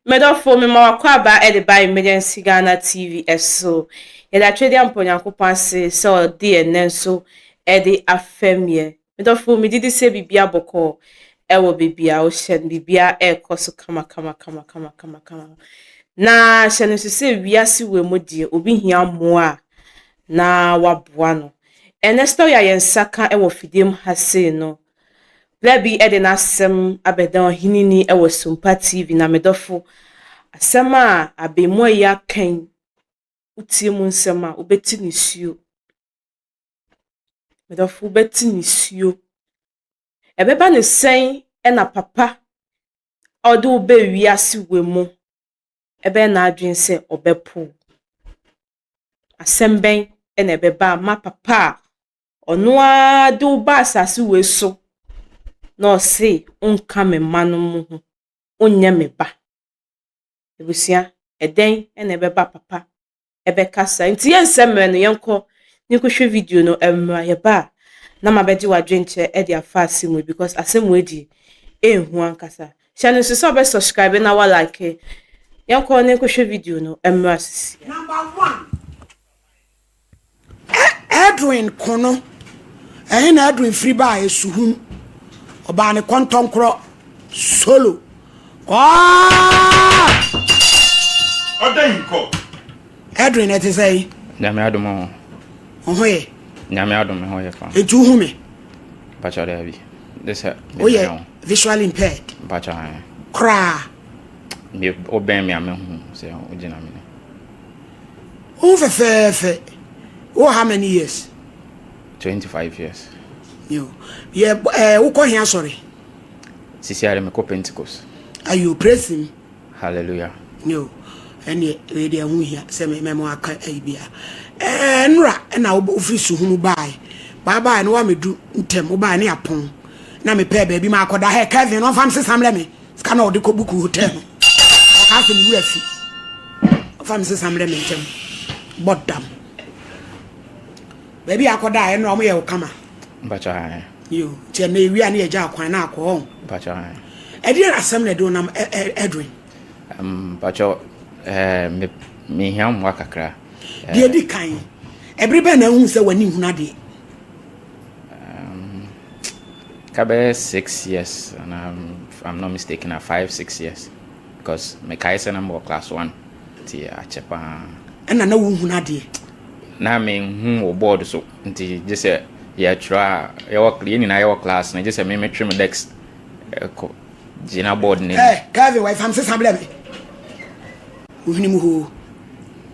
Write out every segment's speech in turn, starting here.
Medɔfo, mema w'akwaaba de ba Emergency Ghana TV so. Yɛda Twedeɛ Mpa Onyankopɔn ase sɛ ɔde ɛnnɛ nso de afɛm yɛ. Medɔfo, megye di sɛ biribia bɔkɔɔ ɛwɔ baabi a wohyɛ no, biribia ɛrekɔ so kama kama kama kama kama kama. Na hyɛ no nso sɛ wiase wɔ mu deɛ, obi hia mmoa a na waboa no. Ɛnɛ story a yɛn nsa ka wɔ fidie mu ha sei no, bra bi de n'asɛm abɛda ɔheneni wɔ Sumpa TV na medɔfo, asɛm a abaamua yi aka yi, wotie mu nsɛm a wobɛti nisuo. Medɔfo, wobɛti nisuo. Ɛbɛba ne sɛn ɛna papa a ɔde wo baa wiase wɔ mu ɛbɛyɛ n'adwene sɛ ɔbɛpo wo? Asɛm bɛn ɛna ɛbɛba ama papa a ɔno ara de wo ba asase wei so na ɔse wonka me mma no mu ho, wonyɛ me ba? Abusua, ɛdɛn ɛna ɛbɛba papa ɛbɛka saa? Nti yɛnsɛ mmerɛ no, yɛnkɔ ne nkɔhwɛ video no mmra. Yɛba a na mabɛgye w'adwenkyerɛ ɛde afa asɛm wei, because asɛm wei deɛ ɛnhu ankasa. Hyɛ no nso sɛ wobɛ subscribe na wa like. Yɛnkɔ ne nkɔhwɛ video no mmra sisi. Number one, Edwin Kono. Ɛhe na Edwin firi baa? Esuhum. Ɔbaa ne kɔntɔnkorɔ solo. Ɔɔ! Order in court. Edwin, ɛte sɛ yi? Nyame adom o. Ɔho yɛ? Nyame adom, me ho yɛ fa. Nti wohu me? Mpakyɛ, daabi. De sɛ woyɛ visually impaired? Mpakyɛ, ae. Koraa? Me wobɛn me a, mehu sɛ wogyina me ne. Wohu fɛfɛɛfɛ. Wowɔ how many years? 25 years. Yo. Yɛ wokɔ he asɔre? Sisi are mekɔ Pentecost. Ayo, praise him. Hallelujah. Yo. Ɛneɛ wei deɛ ɛho hia sɛ mɛmo aka ayi bia. Nnora ɛna wofiri Suhum baeɛ. Baabaeɛ no woamɛdu ntɛm, wobaeɛ ne apɔn. Na mepɛɛ baabi ma akɔda. Hɛ, Kevin, ɔmfa me sesa mmerɛ me. Sika na ɔde kɔ book hotel no. Ɔka sɛ me wura fi. Ɔmfa me sesa mmerɛ me ntɛm. Bɔ dam. Baabi a akɔda a ɛnora ɔmo yɛ wo kama? Mpakyɛ, ae. Yo, nti ɛnɛ ewia ne yɛgya akwan na akɔ hɔ. Mpakyɛ, ae. Ɛdeɛ asɛm na ɛde wonam, Edwin? Mpakyɛ, me mehia mmoa kakra. Deɛ di kan, ɛbere bɛn na ehu sɛ w'ani hunu adeɛ? Ka bɛyɛ 6 years and if I'm not mistaken, na 5, 6 years, because mekae sɛ na mewɔ class one, nti akyɛ paa. Ɛna na wohunu adeɛ? Na menhu wɔ board so, nti gye sɛ yɛtwerɛ a, yɛwɔ yɛn nyinaa yɛwɔ class no, gye sɛ me metwe me desk ɛkɔ gyina board no anim. Ɛ Kevin, wɔyɛ fam sesa blɛ me. Wohwene mu hoo.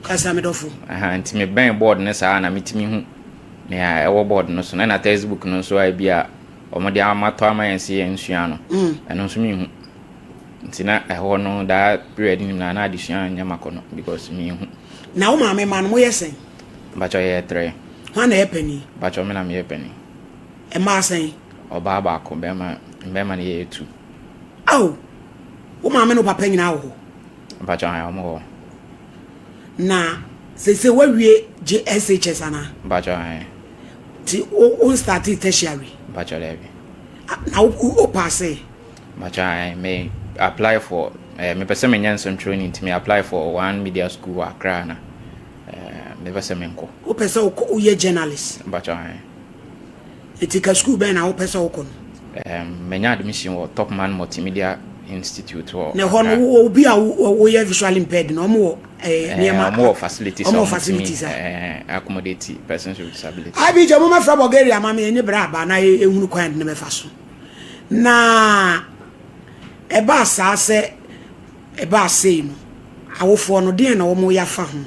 Kasa, me dɔfo. Aha, nti mebɛn board no saa na metumi hu nea ɛwɔ board no so no, ɛna textbook no nso a bi a ɔmode amatɔ ama yɛn sɛ yɛnsua no, ɛno nso menhu. Nti na ɛhɔ no daa period nim na na adesua nyɛ makɔ no because menhu. Na wo maame ma no, moyɛ sɛn? Mpakyɛ, yɛyɛ trɛ. Hwan na ɛyɛ panin? Mpakyɛ, me na meyɛ panin. Ɛmaa sɛn? Ɔbaa baako, bɛrima mbɛrima no yɛyɛ two. Aw, wo maame ne wo papa nyinaa wɔ hɔ? Mpakyɛ, ae, ɔmo wɔ hɔ. Na sese woawie gye SHS anaa? Mpakyɛ, ae. Nti wo start tertiary? Mpakyɛ, daabi. Ah, na wo pass? Mpakyɛ, ae, me apply for mepɛ sɛ menyɛ nsɛmtwerɛni, nti me apply for one media school wɔ Accra na mepɛ sɛ menkɔ. Wopɛ sɛ wokɔ woyɛ journalist? Mpakyɛ, ae. Nti ka school bɛn na wopɛ sɛ wokɔ no? Manya admission wɔ Topman Multimedia Institute wɔ Na ɛhɔ no obi a woyɛ visually impaired no, ɔmo wɔ nneɛma? Ɔmo wɔ facilities. Ɔmo wɔ facilities a accommodate persons with disability. Abigya, mo mɛfrɛ Bulgaria ma me ne berɛ aba na ehunu kwan de ne bɛfa so. Na ɛbaa saa sɛ ɛbaa sei no, awofoɔ no deɛn na wɔn yɛ afa ho?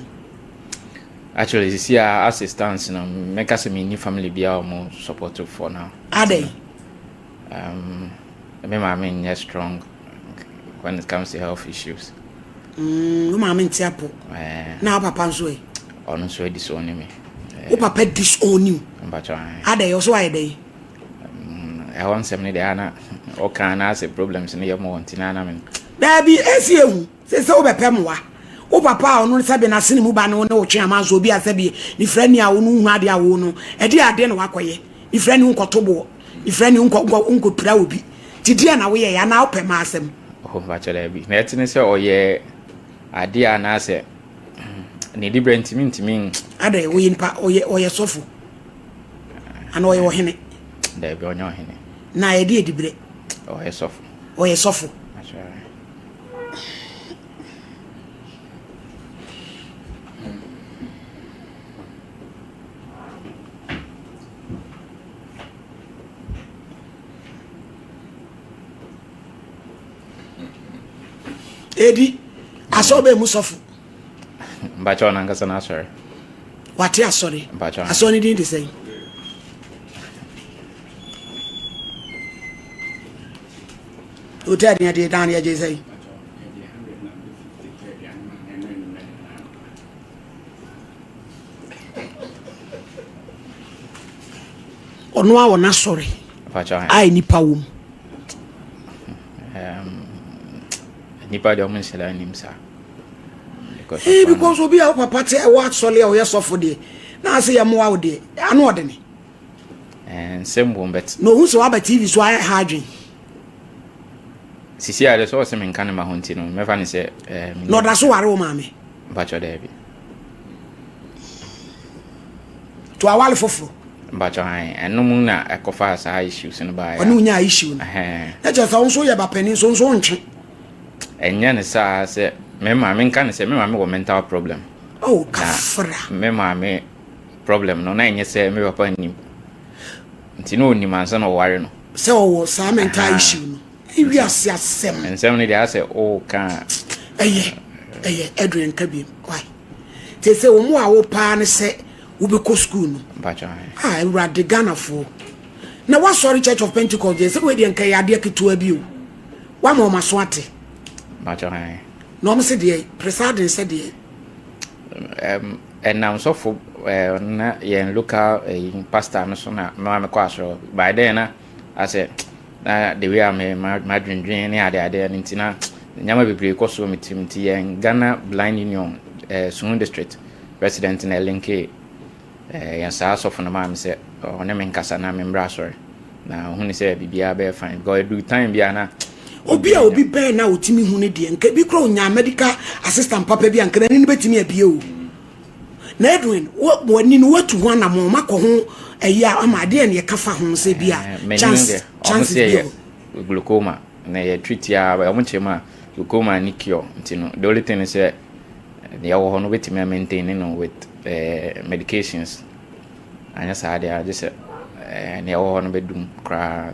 Actually, sisi a as it stands no, mɛka sɛ menni family biara a ɔmo support for now. Adɛn? Me maame nyɛ strong when it comes to health issues. Wo maame nte apɔ? Na wo papa nso ɛ? Ɔno nso disown me. Wo papa disown you? Mpakyɛ, ae. Adɛn, ɔso ayɛ dɛn? Ɛhɔ nsɛm no deɛ, ana ɔka na asɛ problems no yɛ mɔ, nti na ana me Daabi, esi ehu sɛ wobɛpɛ mmoa. Wo papa a ɔno sɛbe n'asene mu ba ne wo ne wo twe ama nso, obi a sɛbe ne fira ni a wo no hu adeɛ a wo no ɛde adeɛ na wakɔyɛ ne fira ni, wo nkɔto boɔ ne fira ni, wo nkɔpira obi. Nti deɛ na woyɛ yɛ anaa wopɛ ma asɛm? Oh, mpakyɛ daabi. Na ɛte ne sɛ ɔyɛ adeɛ a anaasɛ ne dibrɛ ntumi ntumi. Adɛ ɔyɛ nipa ɔyɛ ɔyɛ sɔfo ana ɔyɛ ɔhene? Daabi ɔnyɛ ɔhene. Na ɛde edibrɛ? Ɔyɛ sɔfo. Ɔyɛ sɔfo. Edi asɔre bɛyɛ mu sɔfo. Mpakyɛ ɔno ankasa n'asɔre. Wate asɔre. Mpakyɛ asɔre ne din de sɛn? Hotel ni ɛde dan yɛgye sɛn? Ɔno a wɔ n'asɔre a nnipa wɔ mu. Nnipa deɛ ɔmo nhyɛ da nnim saa. Ee because obi a wo papa te ɛwɔ asɔre a ɔyɛ sɔfo deɛ na ase yɛ mmoa wo deɛ ano ɔde ne. Nsɛm wɔ bɛt. Na ohun sɛ waba TV so ayɛ ha adwen. Sisi a deɛ sɛ ɔsɛ menka ne ma ho nti no mɛfa ne sɛ. Na ɔda so ware wo maame. Mpakyɛ daabi. To awale foforo. Mpakyɛ han ɛno mu na ɛkɔfaa saa issues no baeɛ. Ɔne wo nyaa issue no. Na kyerɛ sɛ wo nso woyɛ ba panin so nso wontwe. Ɛnyɛ ne saa sɛ me maame nka ne sɛ me maame wɔ mental problem. Oh kafra. Na me maame problem no na ɛnyɛ sɛ me papa nnim. Nti na ɔnim ansa na ɔware no. Sɛ ɔwɔ saa mental issue no. Ewiase asɛm. Nsɛm no deɛ asɛ woka a. Ɛyɛ ɛyɛ Adrian nka biem why. Te sɛ wɔn a wo paa ne sɛ wobɛkɔ school no. Mpakyɛ. Ah awurade Ghanafoɔ. Na wasɔre Church of Pentecost deɛ sɛ wei deɛ nka ɛyɛ adeɛ ketewa bi o. Wama wɔn aso ate. Mpakyɛ. Na wɔn se deɛ presiding sɛ deɛ. Um, ɛnam sɔfo eh, na yɛn local eh, pastor no so na mema mekɔ asɔre. By then na asɛ na the way a me madwendwen ne ade ade no nti na nneɛma bebree kɔ so wɔ me tirim nti yɛn Ghana Blind Union eh, Suhum District president na ɛlinke eh, yɛn saa sɔfo no maa me sɛ ɔne me nkasa na me mmra asɔre na ohun sɛ biribiara bɛyɛ fine because edu time bi a na obi a obi bɛn na otumi hu ne deɛ nka bi kura onya medical assistant papa bi a nka n'ani no bɛtumi abie o. Na Edwin, w'ani no watu ho anammɔn makɔ ho ɛyi a ama adeɛ ne ɛka fa ho sɛ bi a chance chances bi wɔ. Glaucoma na yɛ treat a wɔn kyerɛ mu a glaucoma ni cure nti no the only thing is sɛ deɛ ɛwɔ hɔ no wobɛtumi a maintain no with eh, medications anyɛ saa deɛ agye sɛ eh, deɛ ɛwɔ hɔ no bɛdum koraa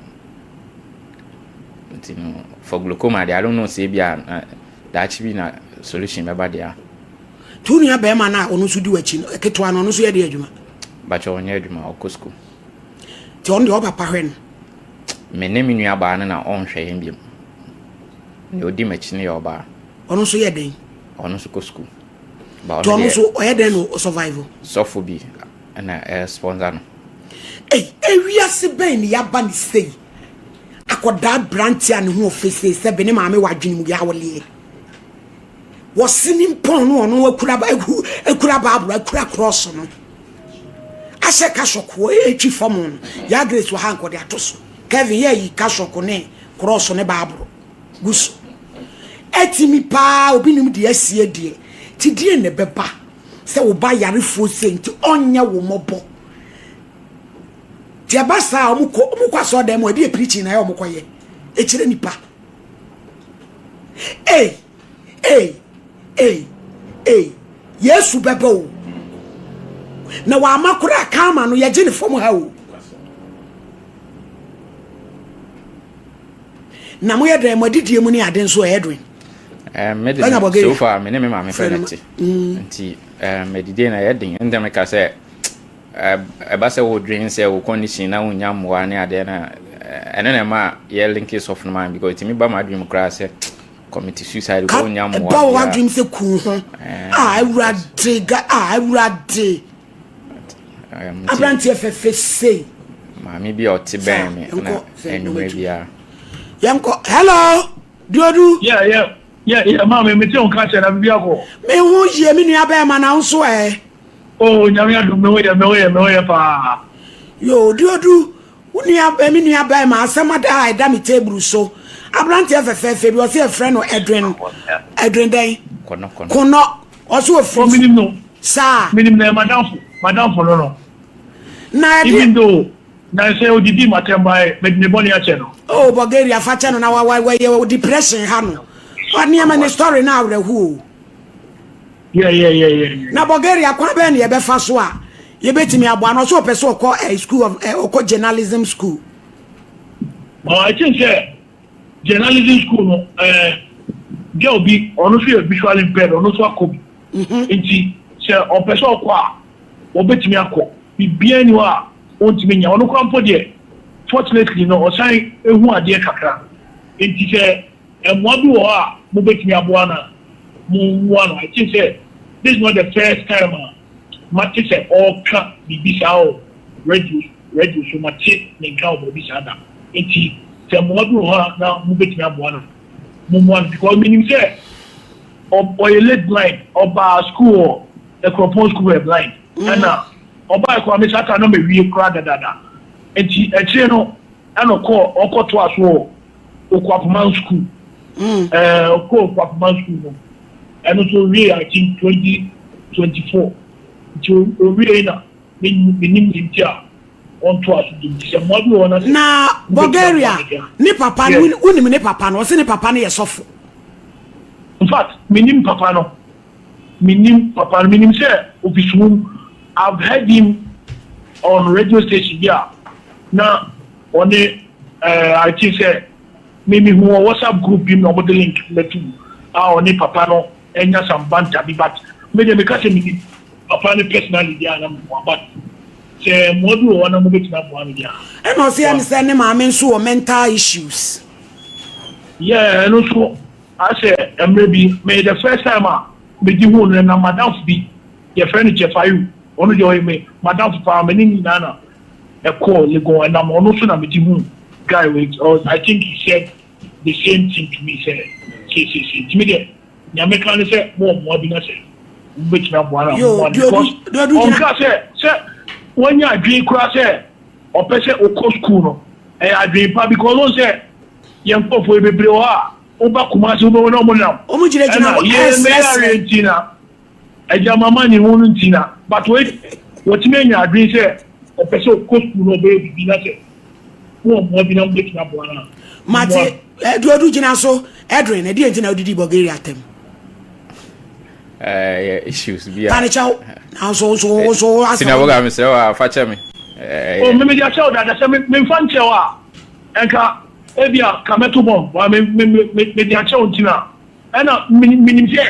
nti no for glaucoma deɛ I don't know sɛ ebi a daakye bi na solution bɛba deɛ a. Nti wo nua bɛrima no a ɔno nso di w'akyi no, ketewa no, ɔno nso yɛ deɛ adwuma? Bakyɛ ɔnyɛ adwuma, ɔkɔ sukuu. Nti ɔno deɛ ɔpapa hwɛ no? Me ne me nua baa no na ɔnhwɛ yɛn biom. Nea ɔdi m'akyi no yɛ ɔbaa. Ɔno nso yɛ dɛn? Ɔno nso kɔ sukuu. Nti ɔno nso ɔyɛ dɛn na ɔsurvive? Sɔfo bi na ɛsponsor no. Ei, ewiase bɛn ne yaba ne sei? Akɔdaa aberante a ne ho ɔfɛ sei sɛ be ne maame wɔ adwene mu yɛ awoleɛ. Wɔse ne mpɔn no ɔno akura akura Bible akura cross no ahyɛ kasɔkoɔ ɛtwi fam no ya Grace wɔ ha nkɔde ato so Kevin yɛ yi kasɔko ne cross ne Bible gu so ɛtumi paa obi nim deɛ asie deɛ ti deɛ na ɛbɛba sɛ wo ba yarefoɔ sei nti ɔnyɛ wo mmɔbɔ nti ɛba saa ɔmo kɔ ɔmo kɔ asɔɔdan mu ɛde preaching na ɛyɛ ɔmo kɔ yɛ ɛkyerɛ nipa Ei, ei, ei, ei, Yesu bɛba o. Na wama koraa karma no yɛgye ne fam ha o. Na moyɛ dɛn mo adidie mu ne ade nso ɛyɛ den. Eh, me de so far me ne me maame pɛ na te. Mm. Nti eh, medidie na ɛyɛ den. Nti meka sɛ Ɛba sɛ wodwen sɛ wo condition na wonnya mmoa ne adeɛ no a, ɛno na ɛma yɛ linke sɔfo no ma because ɛtumi ba m'adwene mu koraa sɛ commit suicide because wonnya mmoa. Ɛba w'adwene sɛ ku ho. Ah, awurade ga ah awurade. Aberanteɛ fɛfɛ sei. Maame bi a ɔte bɛn me na anwummerɛ biara. Yɛnkɔ hello Duodu. Yeah yeah yeah yeah maame me te wo nka kyɛ na biribi akɔ. Me ho yie me nua bɛrima na wo nso ɛ. Oh Nyame adom me ho yɛ me ho yɛ me ho yɛ paa. Yoo Duodu wo nua eh, me nua bɛɛma asɛm ada a ɛda me table so. Aberanteɛ fɛfɛɛfɛ bi ɔsɛ yɛfrɛ no Edwin Edwin dɛn? Kɔnɔ kɔnɔ. Konɔ. Ɔsɛ Oh, ofiri menim no. saa. Menim no, ɛyɛ m'adamfo. M'adamfo no no. Na ɛde Even though na sɛ odidi m'atɛm bae, mede ne bɔne akyɛ no. Oh Bulgaria fa kyɛ no na wa wa wayɛ depression ha no. Wa nneɛma ne story no awerɛho o. Yeah, yeah, yeah, yeah, yeah. Na Bulgaria kwan bɛn na yɛbɛfa so a yɛbɛtumi aboa no? Ɔsɛ ɔpɛ sɛ ɔkɔ eh, school of eh, ɔkɔ journalism school. Oh, I think sɛ journalism school no, eh, girl bi, ɔno nso yɛ visually impaired, ɔno nso akɔ bi. Nti sɛ ɔpɛ sɛ ɔkɔ a, ɔbɛtumi akɔ. Biribiara nni hɔ a ɔntumi nyɛ. Ɔno koraa mpo deɛ, fortunately no, ɔsan hu adeɛ kakra. Nti sɛ mmoa bi wɔ hɔ a mobɛtumi aboa no a, mommoa no. I think sɛ this is not the first time a mate sɛ ɔreka biribi saa wɔ radio radio so. Mate ne nka wɔ baabi saa da. Nti sɛ mmoa bi wɔ hɔ a na mobɛtumi aboa no a, mommoa no because menim sɛ ɔyɛ late blind. Ɔbaa school wɔ Akuropɔn school yɛ blind. Ɛna ɔbae koraa me saa time na mawie koraa dadaada. Nti akyire no ɛna ɔkɔɔ ɔkɔtoaa so wɔ Okuapoman school. Ɛɛ ɔkɔɔ Okuapoman school no ɛno nso owiee I think 2024. Nti owiei na menim ne nti a ɔntoa so bio. Nti sɛ mmoa bi wɔ hɔ na sɛ Na mobɛtumi aboa Bulgaria me deɛ a. ne papa no Yes. wonim ne papa no? Ɔse ne papa no yɛ sɔfo. In fact menim papa no. Menim papa no, menim sɛ ofi Suhum. I've heard him on radio station bi a na ɔne eh, I think sɛ me mehu wɔ WhatsApp group bi mu na wɔde link bɛto mu a ɔne papa no anya some banter bi but me deɛ meka sɛ menim papa no personally deɛ a na meboa but sɛ mmoa bi wɔ hɔ na mobɛtumi aboa no deɛ a Ɛna ɔse boa ɛne no. sɛ ne maame nso wɔ mental issues. Yeah, ɛno nso Asɛ mmerɛ bi me the first time a me di huu no na madamfo bi yɛfrɛ no Jeff Ayew ɔno deɛ ɔyɛ me madamfo paa me ne no nyinaa na ɛkɔɔ Legon ɛnam ɔno so na me di huu guy wei I think he said the same thing to me sɛ seisei nti me deɛ nea meka ne sɛ mo wɔ mmoa bi na sɛ mo bɛtumi aboa no a mo Yo, mmoa no deɛ because odu deɛ odu gyina. ɔnka sɛ sɛ wanya adwene koraa sɛ ɔpɛ sɛ ɔkɔ school no ɛyɛ adwene pa because ɔn sɛ yɛn nkurɔfoɔ yi bebree wɔ hɔ a woba Kumasi wobɛhu na wɔn nam Wɔn gyinagyina ɛna hɔ yɛn mɛyɛ ɛresrɛsrɛ. areɛ nti na agyamama ne ho no nti na but wei wɔtumi anya adwene sɛ ɔpɛ sɛ ɔkɔ sukuu na ɔbɛyɛ biribi na sɛ wowɔ mmoa bi na wobɛtumi aboa no a mmoa Mate, Duodu gyina so, Edwin, ɛdeɛ nti na wodidi Bulgaria atɛm? Ɛyɛ issues bi a. Pane kyɛw, nanso nso wo nso wo asɛm. Sinaboga mesrɛ wo a fa kyɛ me. O me mede akyɛ wo dada sɛ memfa nkyɛ wo a ɛnka Ebia ka mɛto bomb but me me me mede akyɛ wo nti na ɛna menim sɛ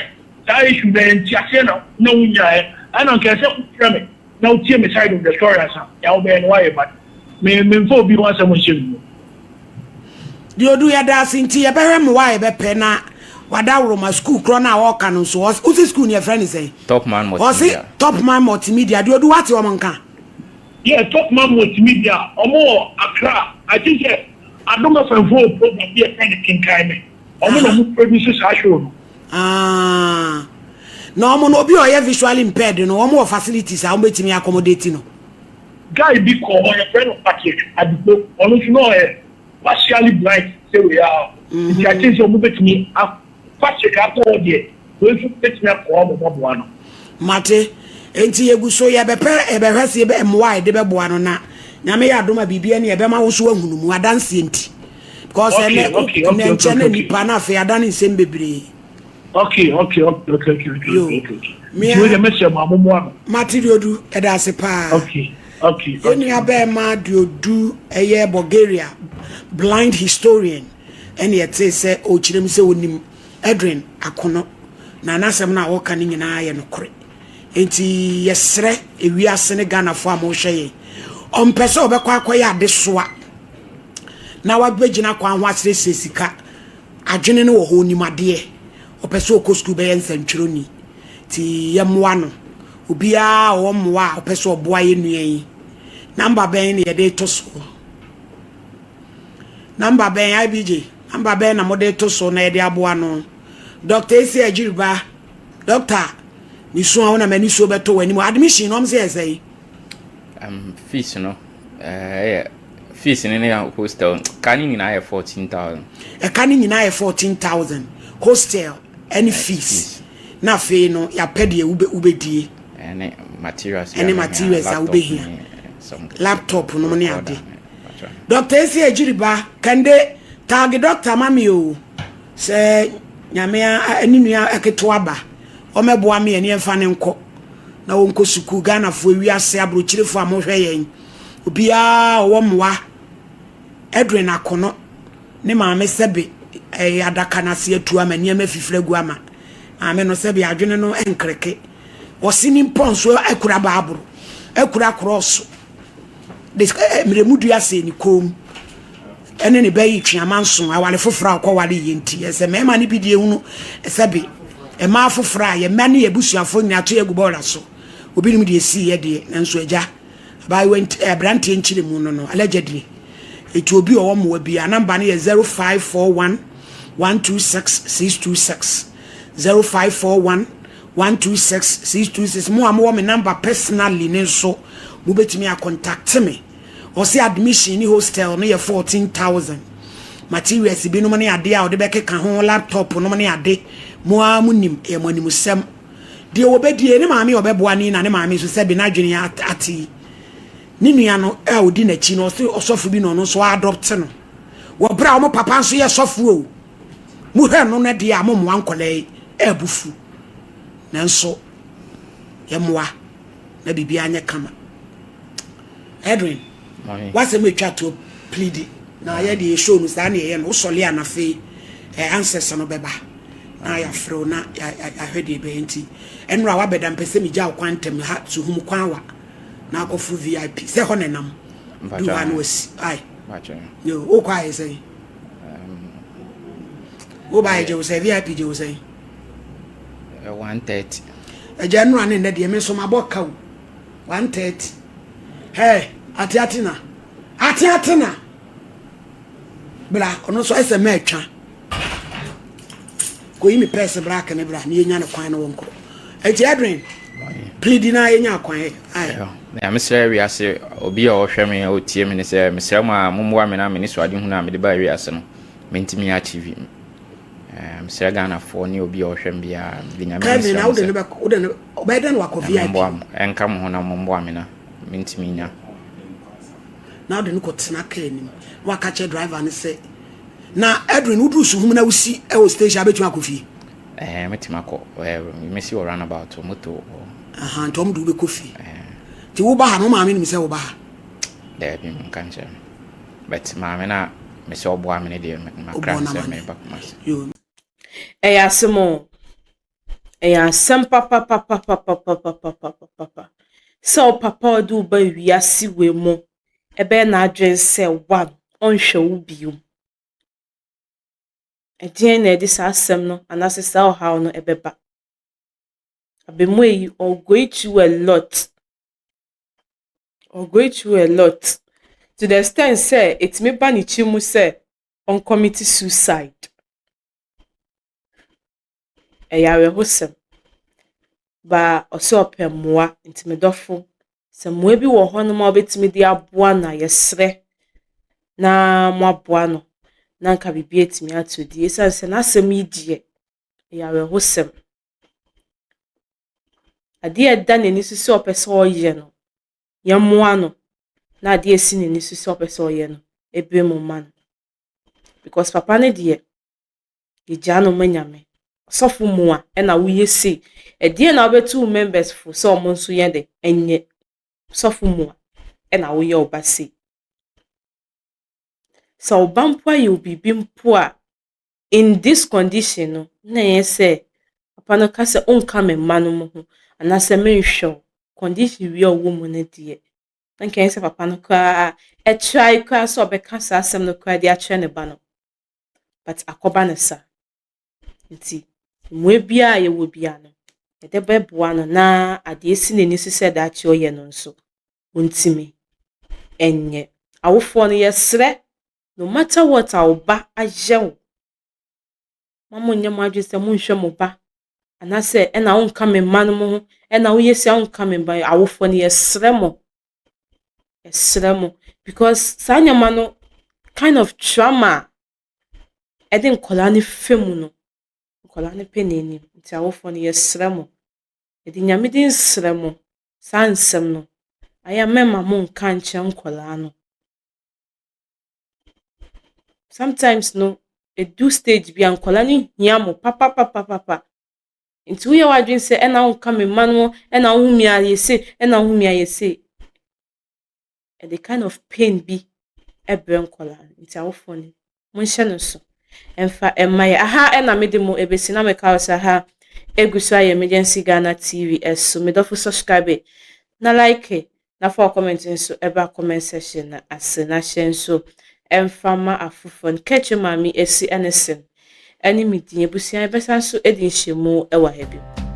saa issue no ɛyɛ nteaseɛ na na wonyaeɛ ɛna nka ɛsɛ wofrɛ me na wotie me side of the story ansa nea wobɛyɛ no woayɛ but me memfa obi ho asɛm nhyɛ me mu. Deɛ odu yɛda ase nti yɛbɛhwɛ mmoa a yɛbɛpɛ na wadaworoma sukuu korɔ no a ɔreka no nso wosi sukuu no yɛfrɛ no sɛn? Topman Ɔse Multimedia. Topman Multimedia deɛ odu wate wɔn nka? Yeah top man multimedia ɔmo wɔ Accra I think sɛ Adom FM foɔ wɔ program bi yɛfrɛ no kenkan me ɔmo na ɔmo produce saa show no. Ah na ɔmo no obi a ɔyɛ visually impaired no ɔmo wɔ facilities a ɔmo bɛtumi accommodate no. Guy bi kɔɔ hɔ yɛfrɛ no Patrick Adigbo ɔno nso na ɔyɛ partially blind sɛ wei ara nti I think sɛ ɔmo bɛtumi a Patrick akɔ hɔ deɛ, wei nso bɛtumi akɔ hɔ ama wɔaboa no. Mate. Enti yɛgu so, yɛbɛpɛ, yɛbɛhwɛ sɛ yɛbɛ, mmoa a yɛde bɛboa no, na Nyame yɛ adom a biribi ani a, ɛbɛma wo nso woahunu mu, adanseɛ nti. Because Okay, ɛnɛ, okay, ɛnɛ okay, okay, nkyɛ na okay, okay. nnipa na afei adane nsɛm bebree. Okay, okay, okay, okay, okay, okay, Yo, okay, okay, okay. me Nti wei a, deɛ mɛsrɛ mo a mommoa no. mate Duodu, ɛda ase paa. Okay, okay, Yɛn okay, nua okay. bɛɛma Duodu ɛyɛ Bulgaria blind historian. Ɛnna yɛtee sɛ ɔrekyerɛ mu sɛ ɔnim Edwin Akono, na n'asɛm no a ɔreka no nyinaa yɛ nokorɛ. Enti yɛsrɛ ewiase ne Ghanafoɔ a mohwɛ yɛn, ɔmpɛ sɛ ɔbɛkɔ akɔyɛ adesoa na wabɛgyina kwan ho asrɛsrɛ sika. Adwene no wɔ hɔ, ɔnim adeɛ, ɔpɛ sɛ ɔkɔ sukuu bɛyɛ nsɛntwerɛni. Nti yɛmmoa no. Obiara a ɔwɔ mmoa a ɔpɛ sɛ ɔboa yɛn nua yi, namba bɛn na yɛde reto soɔ? Number bɛn IBJ? Number bɛn na mode to so na yɛde aboa no? Dr. Esi Agyiriba, Doctor, mesu a wo na m'ani suo bɛtɔ w'anim. Admission no, ɔm sɛ yɛ sɛn? Fees no, ɛyɛ eh, Fees ne ne hostel ka ne nyinaa yɛ 14,000. Ɛka ne nyinaa yɛ 14,000, hostel ɛne fees. Na afei no yɛapɛ deɛ wobɛdie. Ɛne materials. Ɛne materials a wobɛhia. Laptop nom ne ade. Dr. Esi Ejiriba, kɛnde tag doctor ma me o. Sɛ Nyame ne nua ketewa ba, ɔmɛboa me ɛne ɛmfa ne nkɔ. Na wɔnkɔ sukuu. Ghanafoɔ, wiase aburokyirefoɔ a mohwɛ yɛn, obiara ɔwɔ mmoa. Edwin Akono ne maame sɛbe ɛyɛ adaka n'ase atu ama nneɛma fifiri agu ama maame no, sɛbe adwene no nkreke. Ɔsi ne mpɔ nso akura baaburo, akura korɔɔso de mmerɛmu dua sɛ ne kɔn mu ɛne ne bɛyi tweama nson. Awale foforɔ a ɔkɔwale yɛ nti ɛsɛ mmarima no bi deɛ ehunu sɛbe mmaa foforɔ a yɛ mma ne yɛ busuafoɔ nyinaa to yɛ gu bɔɔla so. Obinom deɛ esi yɛ deɛ, nanso agya abaayewa aberanteɛ nkyerɛ mu no allegedly etu. Obi a ɔwɔ mmoa bi a, number no yɛ 0541126626, 0541126626. Mo a mowɔ me number personally ne nso, mobɛtumi acontact me. Ɔsɛ admission ne hostel no yɛ 14,000, materials binom ne ade a ɔde bɛkeka ho, laptop nom ne ade. Mo a mo nim ɛyɛ mo animsɛm deɛ wɔbɛdie. Ne maame a ɔbɛboa ne na ne maame nso sɛ bi n'adwene ate. Ne nua no a ɔdi n'akyi no, ɔsɛ ɔsɔfo bi na ɔno nso adopt no wɔ berɛ a ɔmo papa nso yɛ sɔfo o. Mohwɛ no no deɛ a, mommoa nkɔlaa yi ɛɛbufu, nanso yɛmmoa na biribiara nyɛ kama. Edwin, wasɛm atwa to plead na yɛ deɛ show no saa ne yɛyɛ no. Wosɔle a, nafei answers no bɛba na yɛafrɛ wo na yɛahwɛ deɛ ɛbɛyɛ. Nti ɛnora wabɛda mpɛ sɛ megya wo kwan ntɛm ha suhum kwan wa na akɔforo VIP sɛ hɔ nenam du hɔ a na wasi ai. Wokɔ ayɛ sɛn? Woba ayɛ gye wo sɛ VIP gye wo sɛn? 130. Agya, nnora ne nnɛ deɛ me nso mabɔ ka o, 130. Hɛ, ate ate na ate ate na bra. Ɔno nso ɛsɛ mɛ atwa kɔyi me pɛɛse bra kene bra ne yɛnya ne kwan no wɔ nkɔ. Ɛnti Edwin, plead na yɛnya kwan ai. Na mesrɛ wiase obi a ɔhwɛ me a ɔtie me ne sɛ, mesrɛ mu a mommoa me na me ne so ade hunu a mede baa wiase no mentumi achieve. Mesrɛ Ghanafoɔ ne obi a ɔhwɛ me biara, mede Nyame Kevin na wode ne bɛ wode ne ɔbɛyɛ dɛn na wakɔ VIP? Momboa mo, ɛnka mo ho na momboa me na mentumi nya. Na wode no kɔtena kaa anim na waka kyerɛ driver no sɛ na Edwin, woduru Suhum na wosi ɛwɔ station a, bɛtumi akɔ fie? Ɛɛ, mɛtumi akɔ. Mesi wɔ roundabout, moto wɔ. Aha, nti ɔmo de wobɛkɔ fie. Nti woba ha no, wo maame nim sɛ woba ha? Daabi, nka nkyerɛ me, but maame no a mesɛ ɔboa me no deɛ, makra no sɛ meba Kumase. Ɛyɛ asɛm o. Ɛyɛ asɛm papapapapapapapapapa sɛ wo papa a ɔde wo ba wiase wei mu ɛbɛyɛ n'adwene sɛ one ɔnhwɛ wo bio. Ɛdeɛn na ɛde saa asɛm no anaasɛ saa ɔhaw no ɛbɛba? Abaamua yi, ɔgo through a lot. Ɔgo through a lot to the extent sɛ ɛtumi ba ne tiri mu sɛ ɔncommit suicide. Ɛyɛ awerɛhosɛm. Baa ɔsɛ ɔpɛ mmoa, nti me dɔfo, sɛ mmoa bi wɔ hɔnom a wobɛtumi de aboa no a, yɛsrɛ na moaboa no na nka biribi atumi ato di, ɛsiane sɛ n'asɛm yi deɛ, ɛyɛ awerɛhosɛm. Adeɛ a ɛda n'ani so sɛ ɔpɛ sɛ ɔyɛ no, yɛmmoa no na adeɛ a ɛsi n'ani so sɛ ɔpɛ sɛ ɔyɛ no, ɛbɛ mu ma no. Because papa no deɛ, yɛgyaa no ma Nyame. Ɔsɔfo mmoa ɛna woyɛ sei. Ɛdeɛn na wobɛtu wo members fo sɛ ɔmo nso yɛ de ɛnyɛ? Sɔfo mmoa ɛna woyɛ wo ba sei. Sɛ wo ba mpo ayɛ wo biribi mpo a, in this condition no, na ɛyɛ sɛ papa no ka sɛ ɔnka me mma no mo ho anaasɛ menhwɛ wo condition wie a ɔwɔ mu no deɛ, na nka ɛyɛ sɛ papa no koraa ɛtry koraa sɛ ɔbɛka saa asɛm no koraa de akyerɛ ne ba no, but akɔba no sa. Nti mmoa biara a yɛwɔ biara no, yɛde bɛboa no na adeɛ esi n'ani so sɛ daakye ɔyɛ no nso, ɔntumi ɛnyɛ. Awofoɔ no, yɛsrɛ, no matter what a wo ba ayɛ wo, ma monyɛ mo adwene sɛ monhwɛ mo ba anaasɛ ɛna wonka me mma no mo ho ɛna woyɛ si a wonka me mma. Awofoɔ no, yɛsrɛ mo. Yɛsrɛ mo because saa nneɛma no kind of trauma a ɛde nkwadaa no fa mu no, nkwadaa no pɛ n'anim. Nti awofoɔ no yɛsrɛ mo, yɛde Nyame din srɛ mo, saa nsɛm no, ayɛ a mɛmma monnka nkyerɛ nkwadaa no. Sometimes no, ɛdu stage bi a nkwadaa no hia mo papapapapa. Nti woyɛ w'adwene sɛ ɛna wonka me mma no, ɛna wohu me ayɛ sei, ɛna wohu me ayɛ sei. Ɛde kind of pain bi ɛbrɛ nkwadaa no. Nti awofoɔ no, monhyɛ no so. Ɛmfa ɛmma yɛ. Aha ɛna mede mo ɛbɛsi na meka wo sɛ ha egu so ayɛ Emergency Ghana TV ɛso. Medɔfo subscribe na like na fa comment nso ɛba comment section na ase na hyɛ nso ɛmfa ma afoforɔ no. Kɛkyɛ maame esi ɛne sen ɛne me din abusua yɛbɛsan so edi nhyɛmu ɛwɔ ha bio.